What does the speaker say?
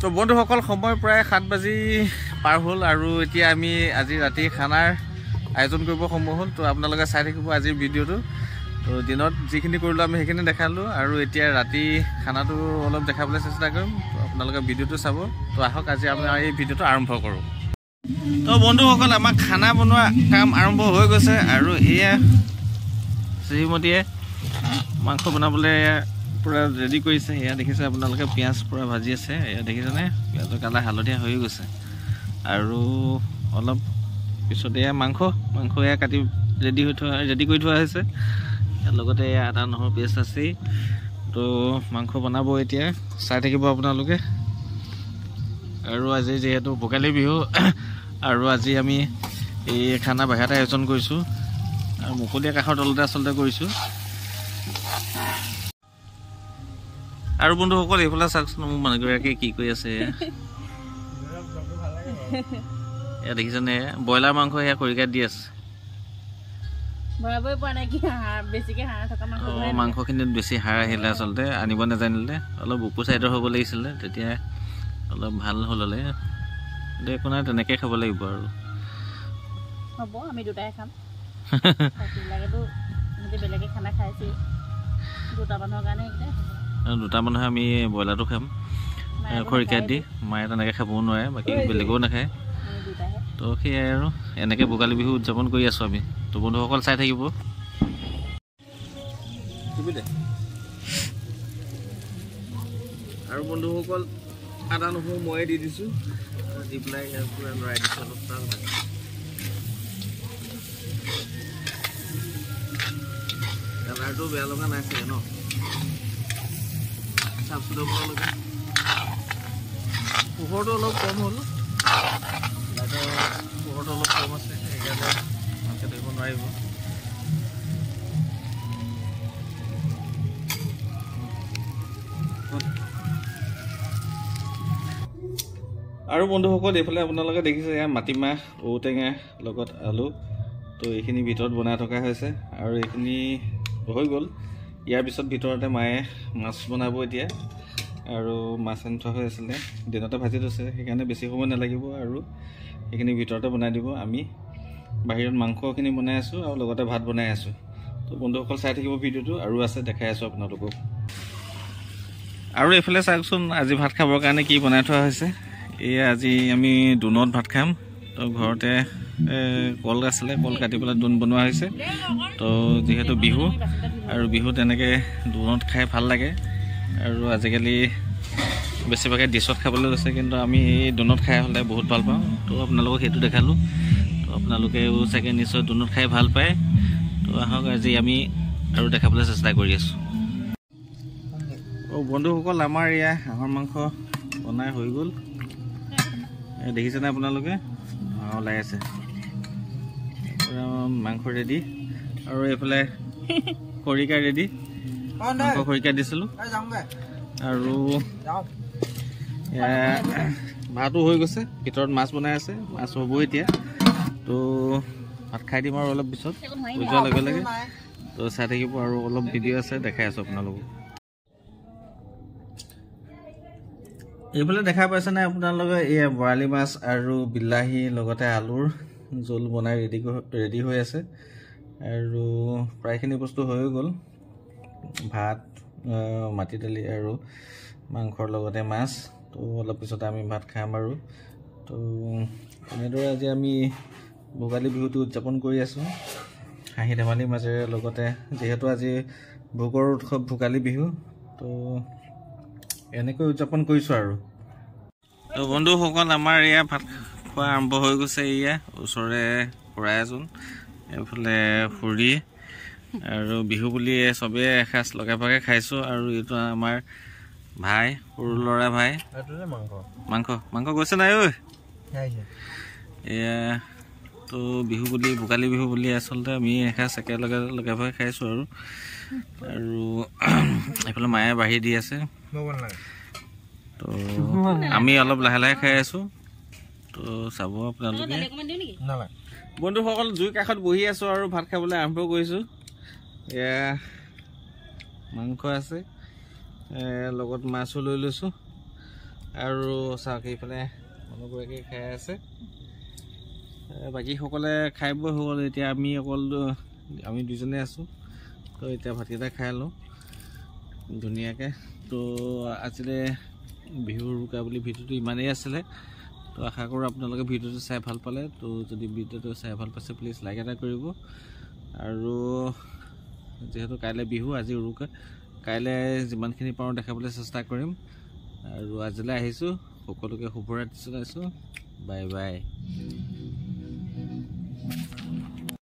তো বন্ধুসকল, সময় প্ৰায় 7 বাজি পাৰ হ'ল আৰু এতিয়া আমি আজি ৰাতি খানাৰ আয়োজন কৰিব সময় হ'ল। তো আপোনালোকে চাই থাকিব আজিৰ ভিডিঅ'টো। তো দিনত যিখিনি কৰিলোঁ আমি সেইখিনি দেখালোঁ আৰু এতিয়া ৰাতি খানাটো অলপ দেখাবলৈ চেষ্টা কৰিম। তো আপোনালোকে ভিডিঅ'টো চাব। তো আহক আজি আমি এই ভিডিঅ'টো আৰম্ভ কৰোঁ। তো বন্ধুসকল, আমাৰ খানা বনোৱা কাম আৰম্ভ হৈ গৈছে আৰু এয়া শ্ৰীমতীয়ে মাংস বনাবলৈ পূৰা ৰেডি কৰিছে। এয়া দেখিছে আপোনালোকে, পিঁয়াজ পূৰা ভাজি আছে। এয়া দেখিছেনে, পিঁয়াজৰ কালাৰ হালধীয়া হৈ গৈছে। আৰু অলপ পিছত এয়া মাংস এয়া কাটি ৰেডি কৰি থোৱা হৈছে। ইয়াৰ লগতে এয়া আদা নহৰু পেষ্ট আছেই। তো মাংস বনাব এতিয়া, চাই থাকিব আপোনালোকে। আৰু আজি যিহেতু ভোগালী বিহু আৰু আজি আমি এই খানা বাহিৰতে আয়োজন কৰিছোঁ আৰু মুকলি আকাশৰ তলতে আচলতে কৰিছোঁ। আৰু বন্ধুসকল, এইফালে চাওকচোন মোৰ মানুহগৰাকীয়ে কি কৰি আছে। এয়া দেখিছেনে, ব্ৰইলাৰ মাংস সেয়া খৰিকাত দি আছে। মাংসখিনিত বেছি হাড় আহিলে, আচলতে আনিব নাজানিলে, অলপ বুকু চাইডৰ হ'ব লাগিছিলে, তেতিয়া অলপ ভাল হ'ল হ'লে। কিন্তু একো নাই, তেনেকৈ খাব লাগিব আৰু। হ'ব, আমি দুটাই খাম। বেলেগে খানা খাইছে, দুটা মানুহৰ কাৰণে। দুটা মানুহে আমি ব্ৰইলাৰটো খাম খৰিকাত দি। মায়ে তেনেকৈ খাবও নোৱাৰে, বাকী বেলেগেও নাখায়। তো সেয়াই আৰু এনেকৈ ভোগালী বিহু উদযাপন কৰি আছোঁ আমি। তো বন্ধুসকল চাই থাকিব। আৰু বন্ধুসকল, আদা নহৰু ময়ে দি দিছোঁ, দি পেলাই পূৰা লৰাই দিছোঁ অলপ। কালাৰটো বেয়া লগা নাই চাগে ন? চাওকচোন আপোনালোকে, পোহৰটো অলপ কম হ'ল, লাইটৰ পোহৰটো অলপ কম আছে, সেইকাৰণে ভালকৈ ধৰিব নোৱাৰিব। আৰু বন্ধুসকল, এইফালে আপোনালোকে দেখিছে এয়া মাটিমাহ, ঔটেঙা লগত আলু। তো এইখিনি ভিতৰত বনাই থকা হৈছে আৰু এইখিনি হৈ গ'ল। ইয়াৰ পিছত ভিতৰতে মায়ে মাছ বনাব এতিয়া। আৰু মাছ আনি থোৱা হৈ আছিলে, দিনতে ভাজি থৈছে, সেইকাৰণে বেছি সময় নালাগিব আৰু সেইখিনি ভিতৰতে বনাই দিব। আমি বাহিৰত মাংসখিনি বনাই আছোঁ আৰু লগতে ভাত বনাই আছোঁ। তো বন্ধুসকল চাই থাকিব ভিডিঅ'টো, আৰু আছে দেখাই আছোঁ আপোনালোকক। আৰু এইফালে চাওকচোন আজি ভাত খাবৰ কাৰণে কি বনাই থোৱা হৈছে। এয়া আজি আমি দোনত ভাত খাম। তো ঘৰতে কল আছিলে, কল কাটি পেলাই দোন বনোৱা হৈছে। তো যিহেতু বিহু আৰু বিহুত এনেকৈ দোনত খাই ভাল লাগে। আৰু আজিকালি বেছিভাগে ডিছত খাবলৈ লৈছে, কিন্তু আমি এই দোনত খাই হ'লে বহুত ভাল পাওঁ। তো আপোনালোকক সেইটো দেখালোঁ। তো আপোনালোকেও চাগে নিশ্চয় দোনত খাই ভাল পায়। তো আহক আজি আমি আৰু দেখাবলৈ চেষ্টা কৰি আছোঁ। অঁ বন্ধুসকল, আমাৰ এয়া হাঁহৰ মাংস বনাই হৈ গ'ল। দেখিছেনে আপোনালোকে, ধোঁৱা ওলাই আছে, মাংস ৰেডি। আৰু এইফালে খৰিকা ৰেডি, মাংস খৰিকা দিছিলোঁ। আৰু ভাতো হৈ গৈছে, ভিতৰত মাছ বনাই আছে, মাছ হ'ব এতিয়া। তো ভাত খাই দিম আৰু অলপ পিছত হৈ যোৱাৰ লগে লগে। তো চাই থাকিব, আৰু অলপ ভিডিঅ' আছে দেখাই আছোঁ আপোনালোকক। এইফালে দেখা পাইছেনে আপোনালোকে, এয়া বৰালি মাছ আৰু বিলাহী লগতে আলুৰ জোল বনাই ৰেডি হৈ আছে। আৰু প্ৰায়খিনি বস্তু হৈ গ'ল, ভাত, মাটি দালি আৰু মাংসৰ লগতে মাছ। তো অলপ পিছতে আমি ভাত খাম আৰু। তো এনেদৰে আজি আমি ভোগালী বিহুটো উদযাপন কৰি আছোঁ হাঁহি ধেমালিৰ মাজেৰে, লগতে যিহেতু আজি ভোগৰ উৎসৱ ভোগালী বিহু, তো এনেকৈ উদযাপন কৰিছোঁ আৰু। তো বন্ধুসকল, আমাৰ এয়া ভাত খোৱা আৰম্ভ হৈ গৈছে। এয়া ওচৰৰে খুৰা এজন, এইফালে খুৰী, আৰু বিহু বুলি চবেই এসাঁজ লগে ভাগে খাইছোঁ। আৰু এইটো আমাৰ ভাই, সৰু ল'ৰা ভাই। মাংস মাংস গৈছে নাই ঐ? এয়া তো বিহু বুলি, ভোগালী বিহু বুলি আচলতে আমি এসাঁজ একেলগে লগে ভাগে খাইছোঁ। আৰু আৰু এইফালে মায়ে বাঢ়ি দি আছে। তো আমি অলপ লাহে লাহে খাই আছোঁ। তো চাব আপোনালোকে। বন্ধুসকল, জুইৰ কাষত বহি আছোঁ আৰু ভাত খাবলৈ আৰম্ভ কৰিছোঁ। এয়া মাংস আছে, লগত মাছো লৈ লৈছোঁ। আৰু চাওক, এইফালে মানুহগৰাকীয়ে খাই আছে। বাকীসকলে খাই বৈ হৈ গ'ল। এতিয়া আমি অকল আমি দুজনে আছোঁ। তো এতিয়া ভাতকেইটা খাই লওঁ ধুনীয়াকৈ। তো আজিলৈ বিহু উৰুকা বুলি ভিডিঅ'টো ইমানেই আছিলে। তো আশা কৰোঁ আপোনালোকে ভিডিঅ'টো চাই ভাল পালে। তো যদি ভিডিঅ'টো চাই ভাল পাইছে, প্লিজ লাইক এটা কৰিব। আৰু যিহেতু কাইলৈ বিহু, আজি উৰুকা, কাইলৈ যিমানখিনি পাৰোঁ দেখাবলৈ চেষ্টা কৰিম। আৰু আজিলৈ আহিছোঁ, সকলোকে শুভৰাত্ৰি জনাইছোঁ। Bye bye.